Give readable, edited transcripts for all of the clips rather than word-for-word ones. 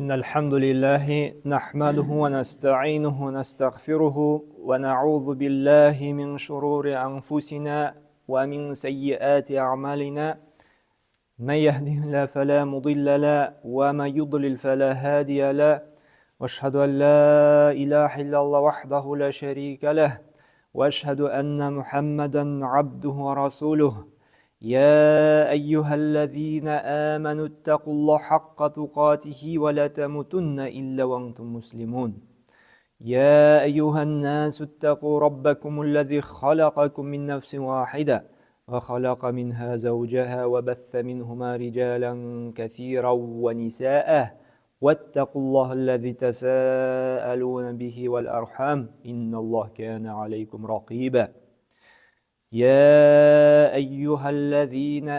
إن الحمد لله نحمده ونستعينه ونستغفره ونعوذ بالله من شرور أنفسنا ومن سيئات أعمالنا من يهده الله فلا مضل له ومن يضلل فلا هادي له واشهد أن لا إله إلا الله وحده لا شريك له واشهد أن محمدا عبده ورسوله يا أيها الذين آمنوا اتقوا الله حق تقاته ولا تموتن إلا وأنتم مسلمون يا أيها الناس اتقوا ربكم الذي خلقكم من نفس واحدة وخلق منها زوجها وبث منهما رجالا كثيرا ونساء واتقوا الله الذي تساءلون به والأرحام إن الله كان عليكم رقيبا يا أيها الذين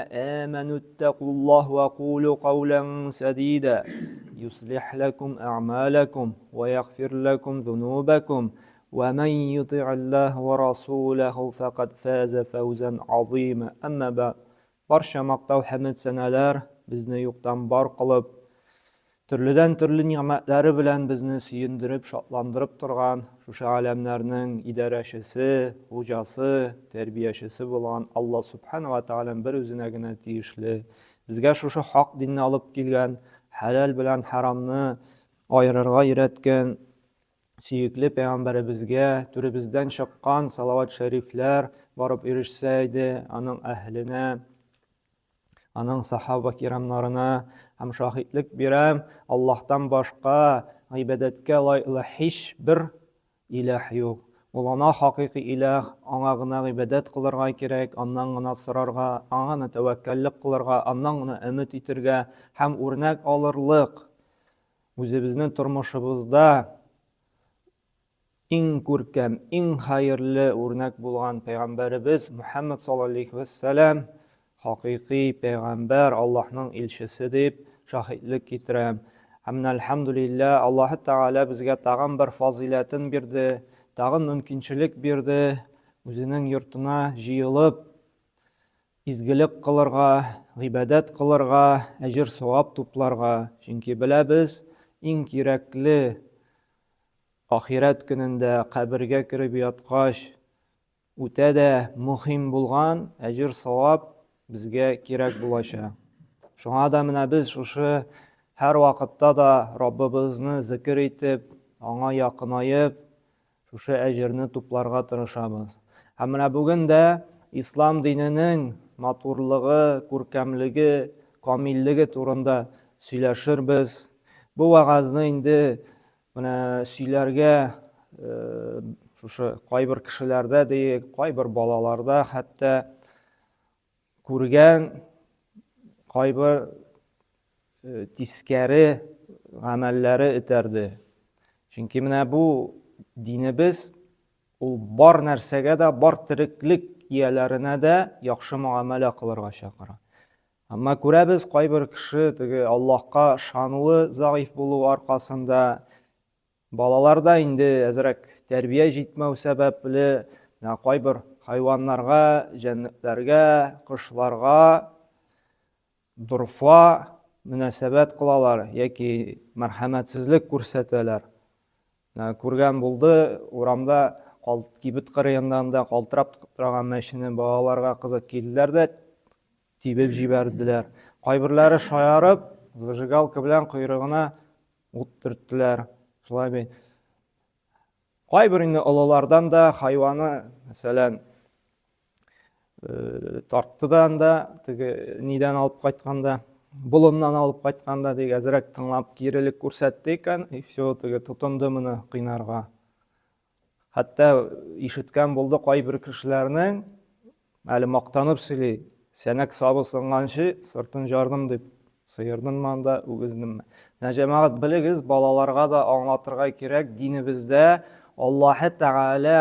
آمنوا اتقوا الله وقولوا قولا سديدا يصلح لكم أعمالكم ويغفر لكم ذنوبكم ومن يطع الله ورسوله فقد فاز فوزا عظيما أما بعد Барча мактау хәмед сәнәләр безне юктан бар кылып, төрледән-төрле нигъмәтләре белән безне сөендереп, шатландырып торган шушы галәмнәрнең идарәчесе, хуҗасы, тәрбиячесе булган Алла Субхана ва Тәгаләнең бер үзенә генә тиешле. Безгә шушы хак динне алып килгән, хәләл белән хәрамны аерырга өйрәткән сөекле пәйгамбәребезгә түребездән чыккан салават шәрифләр барып ирешсә иде, аның әһеленә, аның сахаба кирамнарына һәм шаһитлек бирәм, Аллаһтан башка гыйбадәткә лаеклы һичбер иләһ юк. Ул ана хакыйкый иләһ, аңа гына гыйбадәт кылырга кирәк, аннан гына сорарга, аңа гына тәвәккәллек кылырга, аннан гына өмет итергә һәм үрнәк алырлык үзебезнең тормышыбызда иң күркәм, иң хәерле үрнәк булган пәйгамбәребез Мухәммәд саллаллаху вәссәлам хакыйкый пәйгамбәр, Аллаһның илчесе дип шаһитлек китерәм. Һәм менә әлхәмдүлилләһ, Аллаһы Тәгалә безгә тагын бер фазыйләтен бирде, тагын мөмкинчелек бирде, үзенең йортына җыелып, изгелек кылырга, гыйбадәт кылырга, әҗер-савап тупларга, чөнки беләбез, иң кирәкле ахирәт көнендә кабергә кереп яткач, үтә дә мөһим булган әҗер-савап безгә кирәк булачак. Шуңа да менә без шушы һәрвакытта да Раббыбызны зикер итеп, аңа якынаеп, Шушы әҗерне тупларга тырышабыз. Һәм менә бүген дә ислам диненең матурлыгы, күркәмлеге, камиллеге турында сөйләшербез. Бу вәгазьне инде менә сөйләргә э, шушы кайбер кешеләрдә диек, кайбер балаларда хәтта күргән кайбер э, тискәре гамәлләре этәрде. Чөнки менә бу динебез ул бар нәрсәгә дә, бар тереклек ияләренә дә яхшы мөгамәлә кылырга чакыра. Әмма күрәбез, кайбер кеше теге Аллаһка ышануы заиф булу аркасында Балаларда инде әзрәк тәрбия җитмәү сәбәпле, менә кайбер хайваннарга, җәнлекләргә, кошларга дорфа мөнәсәбәт кылалар яки мәрхәмәтсезлек күрсәтәләр. Менә күргән булды, урамда кибет кырыенда да калтырап торган мәчене балаларга кызык килделәр дә тибеп җибәрделәр. Кайберләре шаярып, зажигалка белән койрыгына Ут төрттеләр. Шулай бит. Кайбер инде олылардан да хайваны, мәсәлән, э, тартты да анда, теге нидән алып кайтканда, болыннан алып кайтканда дип әзрәк тыңлап кирелек күрсәтте икән, и все, теге тотынды моны кыйнарга. Хәтта ишеткән булды кайбер кешеләрнең, әле мактанып сөйли, сәнәк сабы сынганчы сыртын җардым дип, сыердынмы анда, үгезнеңме. Менә җәмәгать белегез, балаларга да аңлатырга кирәк, динебездә Аллаһы Тәгалә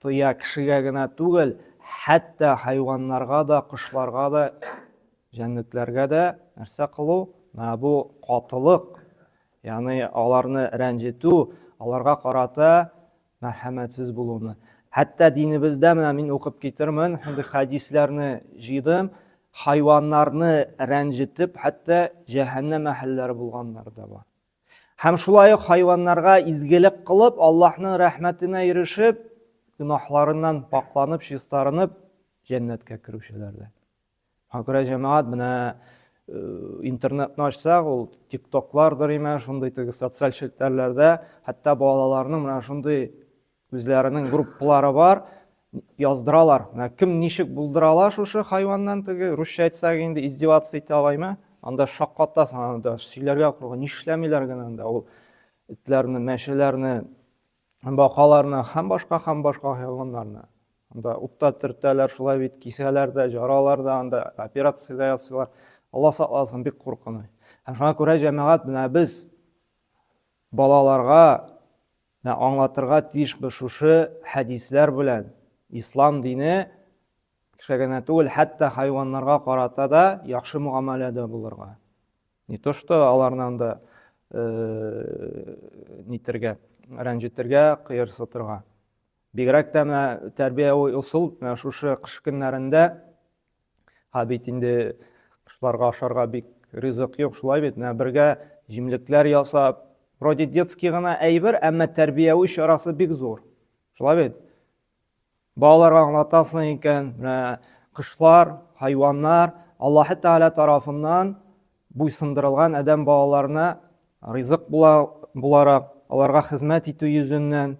тыя кешегә генә түгел, хәтта хайваннарга да, кошларга да, җәнлекләргә дә нәрсә кылу? Менә бу катылык, Ягъни аларны рәнҗетү, аларга карата мәрхәмәтсез булуны. Хәтта динебездә менә мин укып китермен, шундый хәдисләрне җыйдым, хайваннарны рәнҗетеп, хәтта җәһәннәм әһелләре булганнар да бар. Һәм шулай ук хайваннарга изгелек кылып, Аллаһның рәхмәтенә ирешеп, гөнаһларыннан пакъланып, чистарынып, җәннәткә керүчеләр дә. Шуңа күрә җәмәгать менә э, интернетны ачсак, ул тиктоклардыр име, шундый теге социаль челтәрләрдә, хәтта балаларның менә шундый Үзләренең группалары бар, яздыралар. Менә кем ничек булдыра ала шушы хайваннан теге, русча әйтсәк инде, издеваться итә алаймы? Анда шаккатасың, анда сөйләргә курка, нишләмиләр генә анда ул этләрне, мәчеләрне, бакаларны һәм башка һәм башка хайваннарны. Анда утта төртәләр, шулай бит кисәләр дә, жаралар да, анда операция дә ясыйлар. Алла сакласын, бик куркыныч. Һәм шуңа күрә җәмәгать менә без балаларга Менә аңлатырга тиешбез шушы хәдисләр белән. Ислам дине кешегә генә түгел, хәтта хайваннарга карата да яхшы мөгамәләдә булырга. Не то что аларны анда э, нитергә, рәнҗетергә, кыерсытырга. Бигрәк тә менә тәрбияви ысул менә шушы кыш көннәрендә Ха бит инде кошларга ашарга бик ризык юк, шулай бит. Менә бергә җимлекләр ясап, вроде детский гына әйбер, әмма тәрбияви чарасы бик зур. Шулай бит. Балаларга аңлатасың икән, менә кошлар, хайваннар Аллаһы Тәгалә тарафыннан буйсындырылган адәм балаларына ризык була, буларак, аларга хезмәт итү йөзеннән.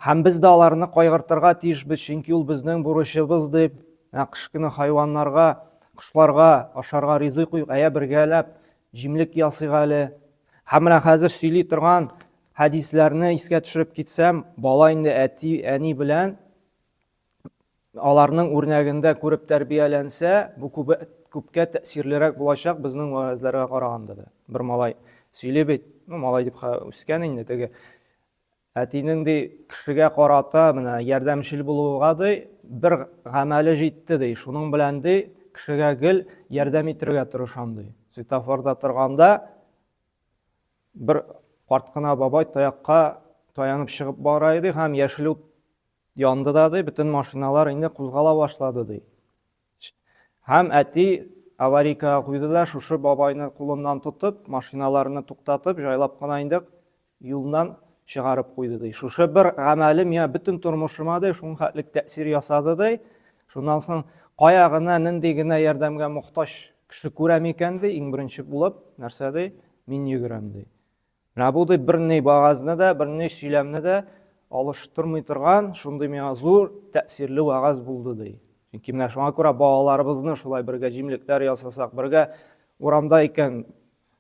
Һәм без дә аларны кайгыртырга тиешбез, чөнки ул безнең бурычыбыз дип, менә кыш көне хайваннарга, кошларга ашарга ризык куйыйк, әйә бергәләп җимлек ясыйк әле. Һәм менә хәзер сөйли торган хәдисләрне искә төшереп китсәм, бала инде әти, әни белән аларның үрнәгендә күреп тәрбияләнсә, бу күпкә тәэсирлерәк булачак безнең вәгазьләргә караганда да. Бер малай сөйли бит, ну малай дип үскән инде теге. Әтинең ди кешегә карата менә ярдәмчел булуга ди бер гамәле җитте ди. Шуның белән ди кешегә гел ярдәм итәргә тырышам ди. Светофорда торганда бер карт кына бабай таякка таянып чыгып бара иде һәм яшел ут Янды да, ди, бөтен машиналар инде кузгала башлады, ди. Һәм әти аварийкага куйды да, шушы бабайны кулыннан тотып, машиналарны туктатып, җайлап кына инде юлдан чыгарып куйды, ди. Шушы бер гамәле миңа бөтен тормышыма, ди, шуның хәтлек тәэсир ясады, ди. Шуннан соң кая гына, нинди генә ярдәмгә мохтаҗ кеше күрәм икән, ди, иң беренче булып, нәрсә, ди, мин йөгерәм, ди. Менә бу ди берни вәгазьне дә, берни сөйләмне дә алыштырмый торган шундый миңа зур тәэсирле вәгазь булды ди. Чөнки менә шуңа күрә балаларыбызны шулай бергә җимлекләр ясасак, бергә урамда икән,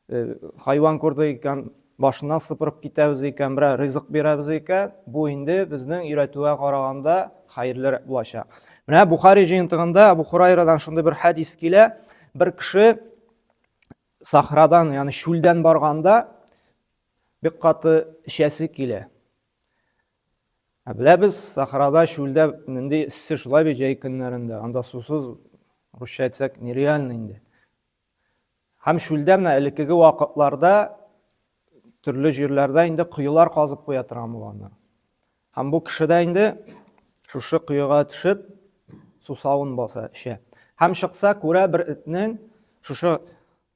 э, хайван күрдек икән, башыннан сыпырып китәбез икән, берәр ризык бирәбез икән, бу инде безнең өйрәтүгә караганда хәерлерәк булачак. Менә Бухари җыентыгында Абу Хурайрадан шундый бер хәдис килә. Бер кеше Сахрадан, ягъни чүлдән барганда бик каты эчәсе килә. Ә беләбез, сахрада, чүлдә нинди эссе шулай бит җәй көннәрендә. Анда сусыз, русча әйтсәк, нереально инде. Һәм чүлдә менә элеккеге вакытларда төрле җирләрдә инде коелар казып куя торган булганнар. Һәм бу кеше дә инде шушы коега төшеп, сусавын баса, эчә. Һәм чыкса, күрә бер этнең шушы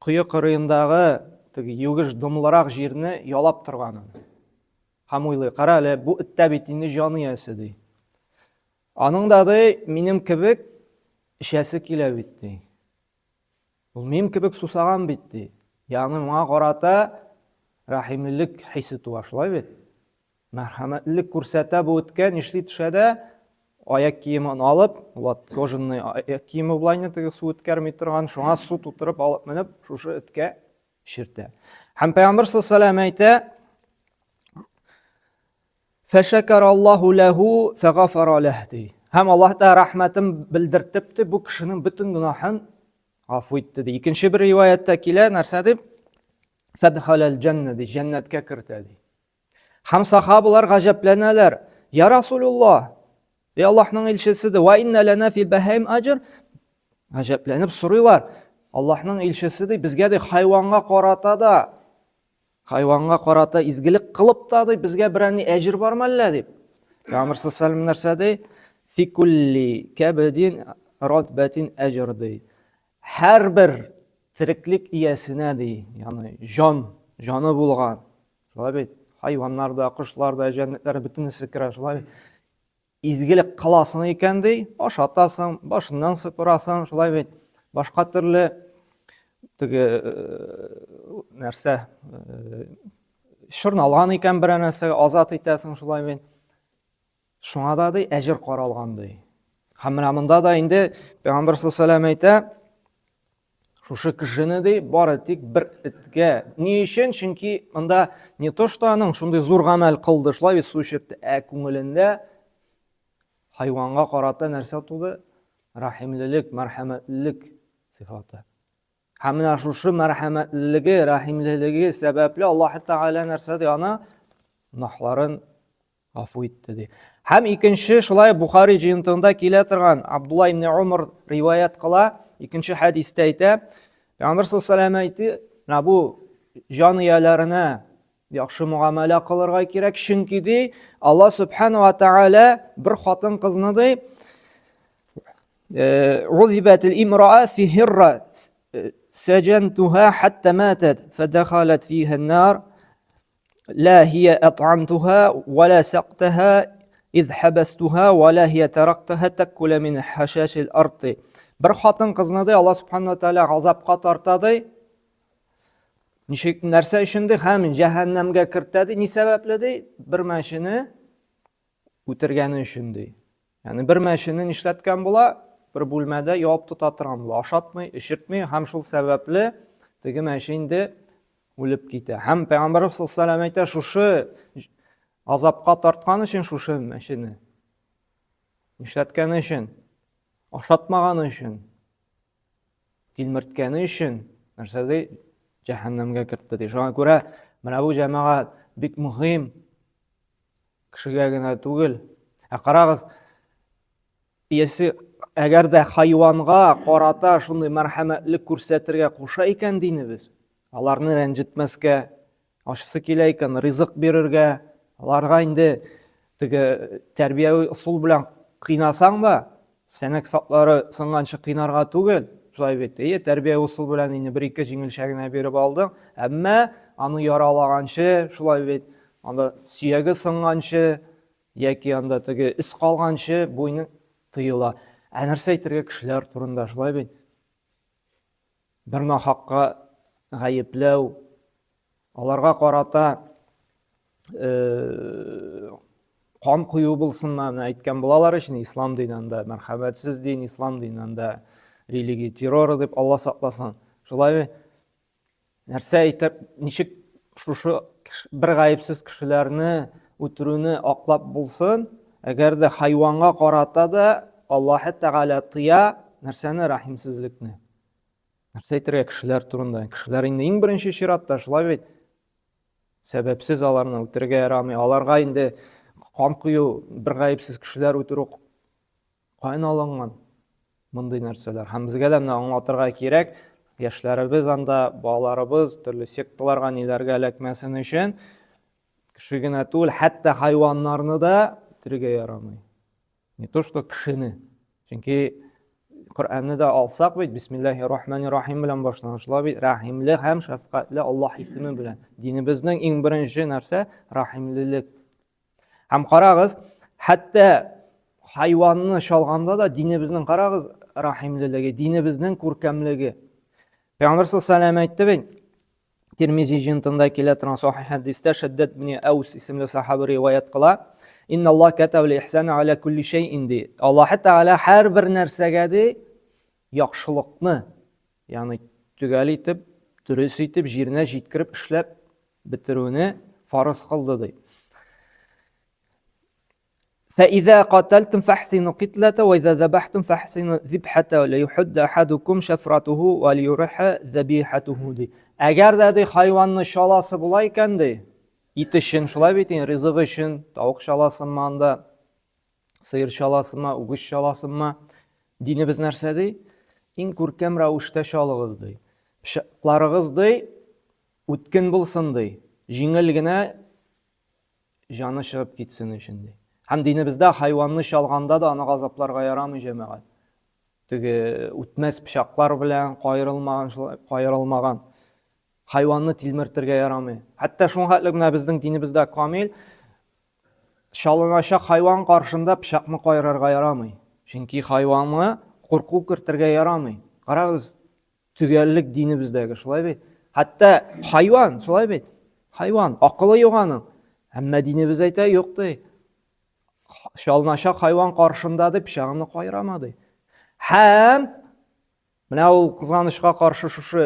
кое кырыендагы теге югеш дымлырак җирне ялап торганын. Һәм уйлый, кара әле, бу эт тә бит инде җан иясе, ди. Аның да, ди, минем кебек эчәсе килә бит, ди. Ул минем кебек сусаган бит, ди. Ягъни моңа карата рәхимлелек хисе туа, шулай бит? Мәрхәмәтлелек күрсәтә бу эткә, нишли төшә дә, аяк киемен алып, вот кожаный аяк киеме була инде теге су үткәрми торган, шуңа су тутырып алып менеп, шушы эткә чиртә. Һәм Пәйгамбер саллаллаху алейһи әйтә, Фәшәкәр Аллаһу ләһу фәгафара ләһ ди. Һәм Аллаһ Тәгалә рәхмәтен белдертеп ди, бу кешенең бөтен гөнаһын гафу итте ди. Икенче бер риваятьтә килә, нәрсә дип? Фәдхаләл җәннә ди, җәннәткә кертә ди. Һәм сахабалар гаҗәпләнәләр. Я Расулуллаһ, эй Аллаһның илчесе, ди, ва инна лана фил баһаим аҗр. Гаҗәпләнеп сорыйлар. Аллаһның илчесе ди, безгә ди хайванга карата да хайванга карата изгелек кылып та ди, безгә берәр ни әҗер бармы әллә дип. Пәйгамбер саллаллаху нәрсә ди? Фи кулли кабдин ратбатин әҗр ди. Һәрбер тереклек иясенә ди, ягъни җан. җаны булган. Шулай бит? Хайваннар да, кошлар да, җәнлекләр бөтенесе керә, шулай бит? Изгелек кыласың икән ди, ашатасың, башыннан сыпырасың, шулай бит. Башка төрле теге э, нәрсә э, чорналган икән берәр нәрсәгә азат итәсең, шулай бит. Шуңа да ди әҗер каралган ди. Һәм менә монда да инде Пәйгамбәр саллаллаху әйтә, Шушы кешене ди бары тик бер эткә. Ни өчен? Чөнки монда не то что аның шундый зур гамәл кылды, шулай бит су эчертте, ә күңелендә хайванга карата нәрсә туды? Рәхимлелек, мәрхәмәтлелек сыйфаты. Һәм менә шушы мәрхәмәтлелеге, рәхимлелеге сәбәпле Аллаһ Тәгалә нәрсә ди аны? Гөнаһларын Гафу итте ди. Һәм икенче шулай Бухари җыентыгында килә торган Абдулла ибн Умар риваять кыла, икенче хәдистә әйтә, Пәйгамбер саллаллаху әйтте, менә бу җан ияләренә яхшы мөгамәлә кылырга кирәк, чөнки ди, Алла субхана ва тааля бер хатын кызны ди, Узибәтил имраа фи һирра сәҗәнтуһа хәтта матат фәдәхалат фиһа нар Ла һия ат'амтуха ва ла сактаха из хабастуха ва ла һия тарактаха такула мин хашашил арты. Бер хатын кызны ди Аллаһ субхана тааля газапка тарта ди. Ничек нәрсә өчен ди? Һәм җәһәннәмгә кертә ди. Ни сәбәпле ди? Бер мәчене үтергәне өчен ди. Ягъни бер мәчене нишләткән була? Бер бүлмәдә ябып тота торган була. Ашатмый, эчертми һәм шул сәбәпле теге мәче инде үлеп китә. Һәм Пәйгамбәрбез саллаллаху алейһи әйтә, шушы азапка тарткан өчен шушы мәчене нишләткәне өчен, ашатмаганы өчен, тилмерткәне өчен нәрсә ди? Җәһәннәмгә кертте ди. Шуңа күрә менә бу җәмәгать бик мөһим кешегә генә түгел. Ә карагыз, иясе әгәр дә хайванга карата шундый мәрхәмәтлек күрсәтергә куша икән динебез, аларны рәнҗетмәскә, ачысы килә икән, ризык бирергә, аларга инде теге тәрбияви ысул белән кыйнасаң да, сәнәк саплары сынганчы кыйнарга түгел, шулай бит. Әйе, тәрбияви ысул белән инде бер-ике җиңелчә генә биреп алдың, әмма аны яралаганчы, шулай бит, анда сөяге сынганчы яки анда теге эз калганчы буйны тыела. Ә нәрсә әйтергә кешеләр турында, шулай бит? Бер нахакка гаепләү, аларга карата э, кан кою булсынмы, менә әйткән булалар өчен ислам дине анда мәрхәмәтсез дин, ислам дине анда религия терроры дип Алла сакласын. Шулай Нәрсә әйтеп, ничек шушы бер гаепсез кешеләрне үтерүне аклап булсын, әгәр дә хайванга карата да Аллаһы Тәгалә тыя нәрсәне рәхимсезлекне. Нәрсә әйтергә кешеләр турында? Кешеләр инде иң беренче чиратта шулай бит. Сәбәпсез аларны үтерергә ярамый. Аларга инде кан кою, бер гаепсез кешеләр үтерү Каян алынган мондый нәрсәләр? Һәм безгә дә менә аңлатырга кирәк, яшьләребез анда, балаларыбыз төрле секталарга, ниләргә эләкмәсен өчен, кеше генә түгел, хәтта хайваннарны да үтерергә ярамый. Не то, что кешене. Чөнки Коръәнне дә алсак бит, Бисмиллахи рахмани рахим белән башлана. Шулай бит, рәхимле һәм шәфкатьле Аллаһ исеме белән. Динебезнең иң беренче нәрсә рәхимлелек. Һәм карагыз, хәтта хайванны чалганда да динебезнең карагыз рәхимлелеге, динебезнең күркәмлеге. Пәйгамбәр саллаллаху алейһи әйтте бит, Тирмизи җыентында килә торган сахих хәдистә Шәддәд ибн Әүс исемле сахаба риваять кыла. Инна Аллаһ катабал ихсана аля кулли шәйин ди. Аллаһ Тәгалә һәрбер нәрсәгә ди яхшылыкны, ягъни төгәл итеп, дөрес итеп, җиренә җиткереп эшләп бетерүне фарыз кылды ди. فإذا قتلتم فاحسنوا قتلة وإذا ذبحتم فاحسنوا ذبحة ليحد أحدكم شفرته وليرح ذبيحته ди. Әгәр дә ди хайванны чаласы була икән ди, ит өчен шулай бит инде, ризык өчен тавык чаласыңмы анда, сыер чаласыңмы, үгез чаласыңмы, динебез нәрсә ди? Иң күркәм рәвештә чалыгыз ди. Пычакларыгыз ди, Үткен булсын, ди, җиңел генә җаны чыгып китсен өчен, ди. Һәм динебездә хайванны чалганда да аны газапларга ярамый, җәмәгать. Теге үтмәс пычаклар белән каерылмаган, шулай каерылмаган. Хайванны тилмертергә ярамый. Хәтта шуңа хәтле менә безнең динебездә камил чалыначак хайван каршында пычакны кайрарга ярамый. Чөнки хайванны курку кертергә ярамый. Карагыз, төгәллек динебездәге, шулай бит? Хәтта хайван, шулай бит? Хайван, акылы юк аның. Әмма динебез әйтә, юк ди. Чалыначак хайван каршында ди, пычагыңны кайрама ди. Һәм Менә ул кызганычка каршы шушы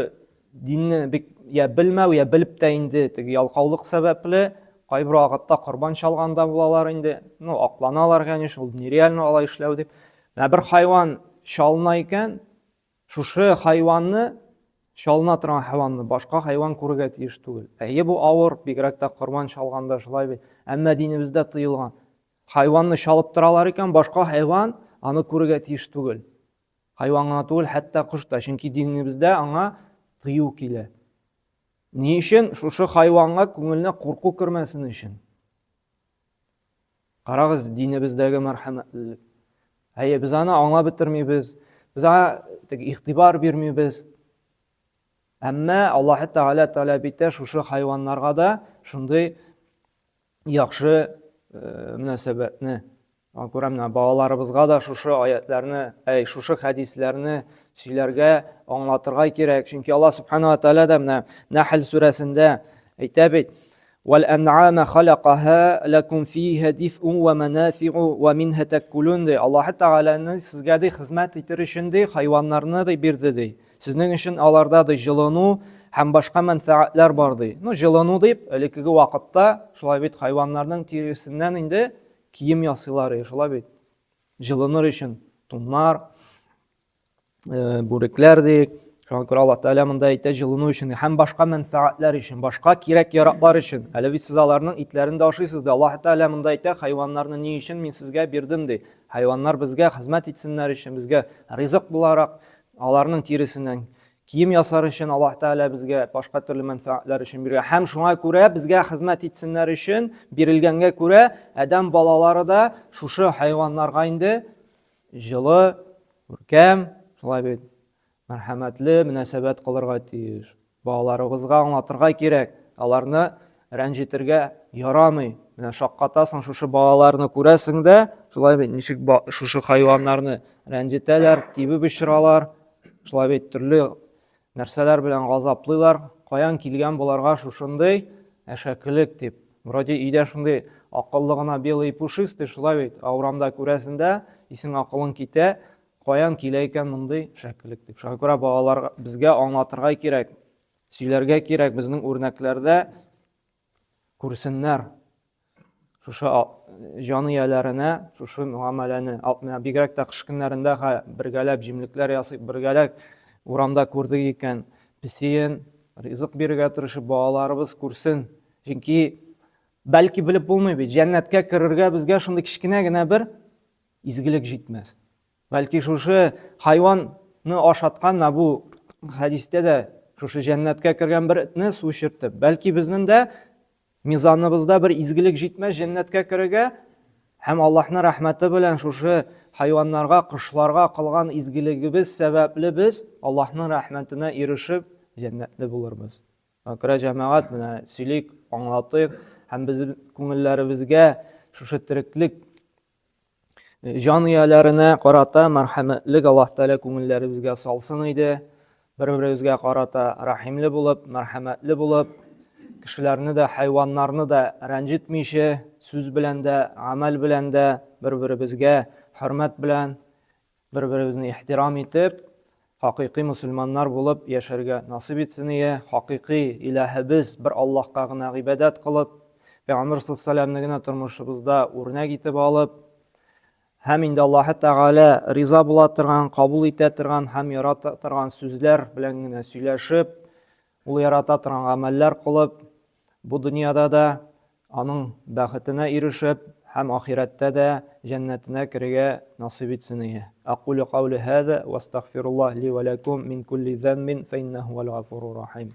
динне бик я белмәү, я белеп тә инде теге ялкаулык сәбәпле кайбер вакытта корбан чалганда булалар инде. Ну, акланалар, конечно, ул нереально алай эшләү дип. Менә бер хайван чалына икән, шушы хайванны чалына торган хайванны башка хайван күрергә тиеш түгел. Әйе, бу авыр, бигрәк тә корбан чалганда шулай бит. Әмма динебездә тыелган. Хайванны чалып торалар икән, башка хайван аны күрергә тиеш түгел. Хайван гына түгел, хәтта кош та, чөнки динебездә аңа тыю килә. Ни өчен? Шушы хайванга күңеленә курку кермәсен өчен. Карагыз, динебездәге мәрхәмәтлелек. Әйе, без аны аңлап бетермибез, без аңа теге игътибар бирмибез. Әмма Аллаһ Тәгалә таләп итә шушы хайваннарга да шундый яхшы мөнәсәбәтне. Шуңа күрә менә балаларыбызга да шушы аятларны, әй, шушы хәдисләрне сөйләргә, аңлатырга кирәк. Чөнки Аллаһ Субхану ва Тааля да менә Нәхл сүрәсендә әйтә бит: "Вал ан'ама халакаха лакум фиха диф'ун ва манафи'у ва минха такулун" ди. Аллаһ Тааляны сезгә ди хезмәт итер өчен ди хайваннарны ди бирде ди. Сезнең өчен аларда ди җылыну һәм башка мәнфәгатьләр бар ди. Ну, җылыну дип, элеккеге вакытта шулай бит хайваннарның тиресеннән инде кием ясыйлар, шулай бит. Җылыныр өчен туннар, э, бүрекләр ди. Шуңа күрә Аллаһ Тәгалә монда әйтә җылыну өчен һәм башка мәнфәгатьләр өчен, башка кирәк-яраклар өчен. Әле бит сез аларның итләрен дә ашыйсыз ди. Аллаһ Тәгалә монда әйтә, хайваннарны ни өчен мин сезгә бирдем ди. Хайваннар безгә хезмәт итсеннәр өчен, безгә ризык буларак, аларның тиресеннән Кием ясар өчен Аллаһ Тәгалә безгә башка төрле мәнфәгатьләр өчен биргән. Һәм шуңа күрә безгә хезмәт итсеннәр өчен бирелгәнгә күрә адәм балалары да шушы хайваннарга инде җылы, күркәм, шулай бит, мәрхәмәтле мөнәсәбәт кылырга тиеш. Балаларыбызга аңлатырга кирәк, аларны рәнҗетергә ярамый. Менә шаккатасың, шушы балаларны күрәсең дә, шулай бит, ничек шушы хайваннарны рәнҗетәләр, тибеп очыралар. Шулай бит төрле нәрсәләр белән газаплыйлар. Каян килгән боларга шушындый әшәкелек дип. Вроде өйдә шундый акыллы гына белый пушистый, шулай бит, ә урамда күрәсең дә, исең акылың китә, каян килә икән мондый әшәкелек дип. Шуңа күрә балаларга безгә аңлатырга кирәк, сөйләргә кирәк, безнең үрнәкләрдә күрсеннәр. Шушы җан ияләренә шушы мөгамәләне, менә бигрәк тә кыш көннәрендә бергәләп җимлекләр ясыйк, бергәләп урамда күрдек икән, песиен ризык бирергә тырышып балаларыбыз күрсен. Чөнки бәлки белеп булмый бит, җәннәткә керергә безгә шундый кечкенә генә бер изгелек җитмәс. Бәлки шушы хайванны ашаткан менә бу хәдистә дә шушы җәннәткә кергән бер этне су эчертеп, бәлки безнең дә мизаныбызда бер изгелек җитмәс җәннәткә керергә һәм Аллаһның рәхмәте белән шушы хайваннарга, кошларга кылган изгелегебез сәбәпле без Аллаһның рәхмәтенә ирешеп җәннәтле булырбыз. Күрә җәмәгать менә сөйлик, аңлатыйк һәм без күңелләребезгә шушы тереклек җан ияләренә карата мәрхәмәтлек Аллаһ Тәгалә күңелләребезгә салсын иде. Бер-беребезгә карата рәхимле булып, мәрхәмәтле булып, кешеләрне дә, хайваннарны да рәнҗетмичә, сүз белән дә, гамәл белән дә бер-беребезгә хөрмәт белән, бер-беребезне ихтирам итеп, хакыйкый мөселманнар булып яшәргә насыйп итсен ие, хакыйкый илаһыбыз бер Аллаһка гына гыйбадәт кылып, Пәйгамбер саллаллаһу генә тормышыбызда үрнәк итеп алып, һәм инде Аллаһы Тәгалә риза була торган, кабул итә торган һәм ярата торган сүзләр белән генә сөйләшеп, Ул ярата торган гамәлләр кылып, бу дөньяда да аның бәхетенә ирешеп һәм ахирәттә дә җәннәтенә керергә насыйп итсен ие. Акулю каули һаза ва астагфируллаһ ли ва лакум мин кулли замбин фа иннаху хуал гафурур рахим.